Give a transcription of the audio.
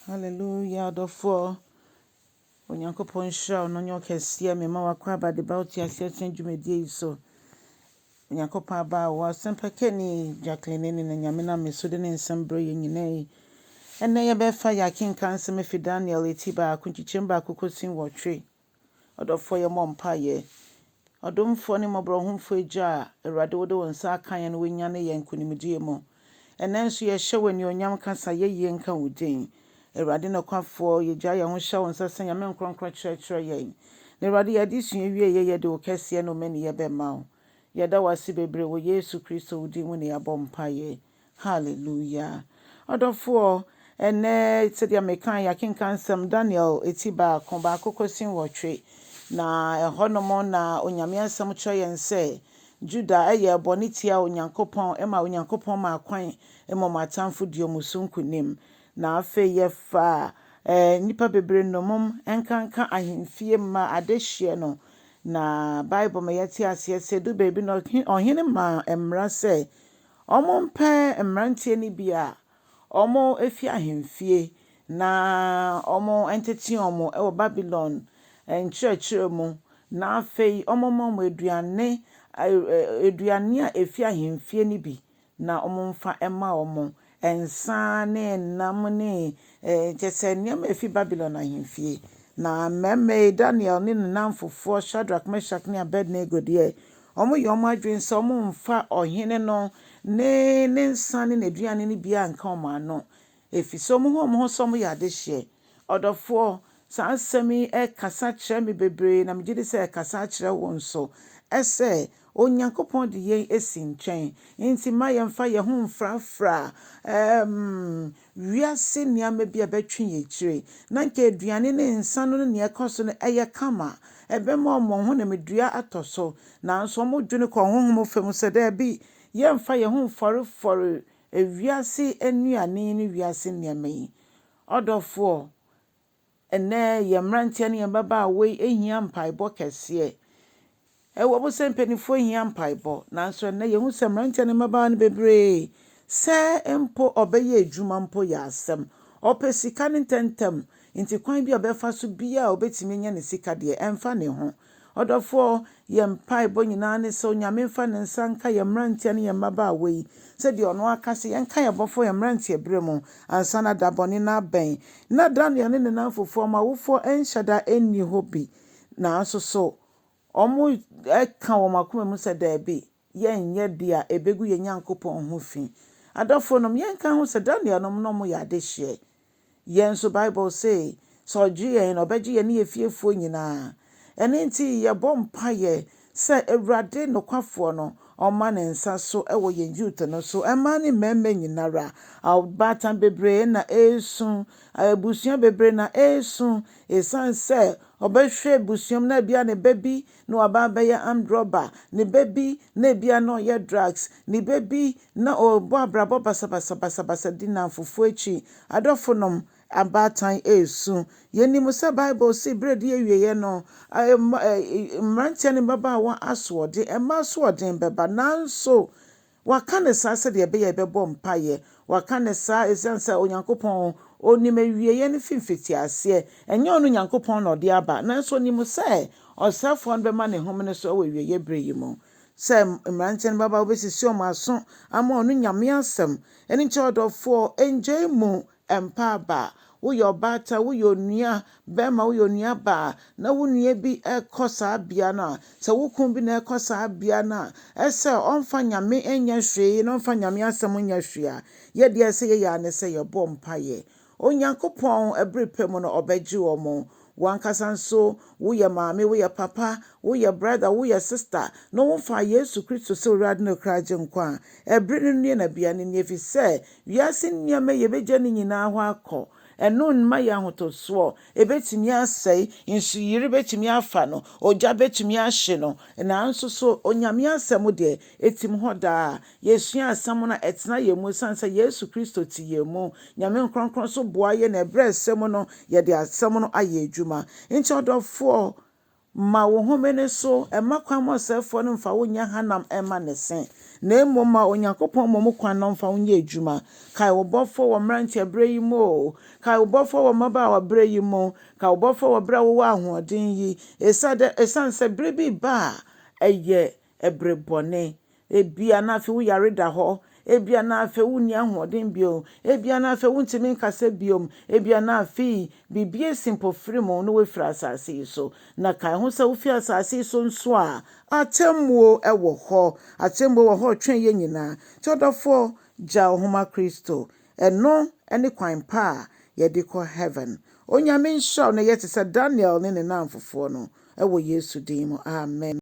Hallelujah, adɔfoɔ. Onyankopɔn nhyira wo na ɔnyɛ wo kɛseɛ. Mema w'akwaaba de ba wo te aseɛ sɛn dwumadie yi so. Onyankopɔn abaawa Ɔsɛmpakani Jacqueline ne na Nyame nam me so de ne nsɛm brɛ yɛn nyinaa yi. Ɛnnɛ yɛbɛfa yɛn akenkan nsɛm afi Daniel eti baako nkyekyɛm baako kɔsi nwɔtwe. Ɔdɔfoɔ yɛmmɔ mpaeɛ. Ɔdomfoɔ ne mmɔborɔhomfoɔ Agya a Awurade wode wo nsa aka yɛn na woanyane yɛn nkonimdie mu. Ɛnnɛ nso yɛhyɛ wo anuonyam ka sa yɛyie nka wo din. Awurade nokwafoɔ, yɛgyaa yɛn ho hyɛ wo nsa sɛ Nyame nkrɔnkrɔn kyerɛkyerɛ yɛn. Na Awurade yɛn adesua wieɛ yɛde wo kɛseɛ ne wo mmaniyɛ bɛma wo. Yɛda wo ase bebree wɔ Yesu Kristo wo din mu na yɛabɔ mpaeɛ. Hallelujah. Ɔdɔfoɔ, ɛnnɛ sɛdeɛ mekae yɛakenkan nsɛm Daniel eti baako, baako kɔsi nwɔtwe. Na ɛhɔnom na Onyame asɛm kyerɛ yɛn sɛ Juda yɛɛ bɔne tiaa Onyankopɔn ma Onyankopɔn maa kwan ma wɔn atamfo dii wɔn so nkonim. Na afei yɛfaa nnipa bebree nnommum nkanka ahemfie mma adehyeɛ no. Na Bible ma yɛte aseɛ sɛ ɛdu baabi no ɔhene maa mmara sɛ wɔmpɛ mmeranteɛ no bi a wɔfi ahemfie na wɔntete wɔn wɔ Babilon nkyerɛkyerɛ mu, na afei wɔmma wɔn aduane, aduane a ɛfi ahemfie no bi na wɔmfa mma wɔn, nsa ne nam ne kyerɛ sɛ nneɛma a ɛfi Babilon ahemfie. Na mmarima yi, Daniel ne ne nnamfofoɔ Shadrach, Meshach ne Abednego deɛ, wɔyɛ wɔn adwene sɛ wɔmfa ɔhene no ne ne nsa ne n'aduane no bi anka wɔn ano, ɛfiri sɛ wɔhu wɔn ho sɛ wɔyɛ adehyeɛ. Ɔdɔfoɔ, saa asɛm yi ɛkasa kyerɛ me bebree na megye di sɛ ɛkasa akyerɛ wo nso, ɛsɛ Onyankopɔn de yɛn asi nkyɛn. Nti mma yɛmfa yɛn ho mfrafra wiase nneɛma bi a ɛbɛtwe yɛn akyire. Na nka aduane ne nsa no ne nea ɛkɔ so no ɛyɛ kama. Ɛbɛma wɔn honamdua atɔ so. Nanso wɔdwene kɔ honhom fam sɛ daabi, yɛmfa yɛn ho mfɔrefɔre wiase nnuane ne wiase nneɛma yi. Ɔdɔfoɔ, ɛnnɛ yɛn mmeranteɛ ne yɛn mmabaawa yi hia mpaebɔ kɛseɛ. Ɛwɔ mu sɛ mpanimfoɔ hia mpaebɔ, nanso ɛnnɛ yɛhu sɛ mmeranteɛ ne mmabaawa no bebree sɛ mpo ɔbɛyɛ adwuma mpo yɛ asɛm. Ɔpɛ sika no ntɛmntɛm, nti kwan bi a ɔbɛfa so biara a ɔbɛtumi anya ne sika deɛ, ɛmfa ne ho. Ɔdɔfoɔ, yɛn mpaebɔ nyinaa ne sɛ Onyame mfa ne nsa nka yɛn mmeranteɛ ne yɛn mmabaawa yi, sɛdeɛ ɔno aka sɛ yɛnka yɛn bɔfoɔ yɛn mmeranteɛ berɛ mu ansa na da bɔne no abɛn. Na Daniel ne ne nnamfofoɔ, wɔn awofoɔ nhyɛ da nni hɔ bi, nanso so wɔka wɔn akoma mu sɛ daabi, yɛnyɛ deɛ a ɛbɛgu yɛn Nyankopɔn ho fi. Adɔfoɔ nom, yɛnka ho sɛ Daniel nom na wɔyɛ adehyeɛ. Yɛn nso Bible se, sɛ ɔgye yɛn na ɔbɛgye yɛn ne yɛn fiefoɔ nyinaa. Ɛno nti yɛbɔ mpaeɛ sɛ Awurade nokwafoɔ no, ɔmma ne nsa so wɔ yɛn youth no so. Mmaa ne mmarima nyinara. Abaatan bebree na ɛresu, abusua bebree na ɛresu, ɛsiane sɛ ɔbɛhwɛ abusua mu na ebia ne ba bi na waba abɛyɛ armed robber, ne ba bi na ebia na ɔyɛ drugs, ne ba bi na ɔrebɔ abrabɔ basabasabasabasa di nnamfofoɔ akyi. Adɔfo nom, abaatan ɛresu. Yɛnim sɛ Bible se berɛ di awieeɛ no, mmeranteɛ ne mmabaawa asoɔden, mmaa asoɔden bɛba, nanso waka ne saa sɛdeɛ ɛbɛyɛ ɛbɛbɔ mpaeɛ. Waka ne saa ɛsiane sɛ Onyankopɔn onim awieeɛ no fi mfitiaseɛ. Ɛnyɛ ɔno Nyankopɔn na ɔde aba, nanso onim sɛ ɔsɛefoɔ no bɛma ne homene so wɔ awieeɛ berɛ yi mu. Sɛ mmeranteɛ ne mmabaawa bɛsisi wɔn aso ama ɔno Nyame asɛm. Ɛno nti ɔdɔfoɔ, ngyae mu mpa aba. Woyɛ ɔbaatan, woyɛ onua bɛrima, woyɛ onua baa, na wo nua bi ɛkɔ saa bea no a, sɛ wo kun bi na ɛkɔ saa bea no a, ɛsɛ ɔmfa Nyame nyɛ hwee na ɔmfa Nyame asɛm nyɛ hwee a, yɛdeɛ sɛ yɛyɛ a ne sɛ yɛbɔ mpaeɛ. Onyankopɔn ɛbere pɛ mu no ɔbɛgye wɔn. Wankasa nso woyɛ maame, woyɛ papa, woyɛ brother, woyɛ sister, na womfa Yesu Kristo sɛ Owurade ne kra gye nkwa a, ɛbere no nie na bea no nie, ɛfiri sɛ wiase nneɛma yɛbɛgya ne nyinaa hɔ akɔ. Ɛno mma yɛ ahotɔsoɔ. Ɛbɛtumi asɛe, nsuyiri bɛtumi afa no, ogya bɛtumi ahye no, nanso so Onyame asɛm deɛ, ɛtim hɔ daa. Yɛsua asɛm no a ɛtena yɛn mu ɛsiane sɛ Yesu Kristo te yɛn mu. Nyame nkronkron so boa yɛn na ɛberɛ ɛsɛ mu no, yɛde asɛm no ayɛ adwuma. Nti ɔdɔfoɔ, Ma wo home no so, mma kwan ma ɔsɛefoɔ no mfa wo nyɛ hanam mma ne se, na mmom ma Onyankopɔn mmom kwan na ɔmfa wo nyɛ adwuma. Kae wo Bɔfoɔ wɔ mmeranteɛ berɛ yi mu o. Kae wo Bɔfoɔ wɔ mmabaawa berɛ yi mu. Kae wo Bɔfoɔ wɔ berɛ a wowɔ ahoɔden yi. Ɛsiane sɛ berɛ bi reba a, ɛyɛ ɛbere bɔne. Ebia na afei wo yare da hɔ. Ebia na afei wonni ahoɔden bio. Ebia na afei wontumi nkasa bio. Ebia na afei biribi asi mpofirim na woafiri asase yi so. Na kae ho sɛ wofi asase yi so nso a, atemmuo wɔ hɔ. Atemmuo wɔ hɔ retwɛn yɛn nyinaa. Nti ɔdɔfoɔ, gya wo ho ma Kristo. Ɛno ne kwan pa a yɛde kɔ heaven. Onyame nhyira wo na yɛ te sɛ Daniel ne ne nnamfofoɔ no ɛwɔ Yesu din mu. Amen.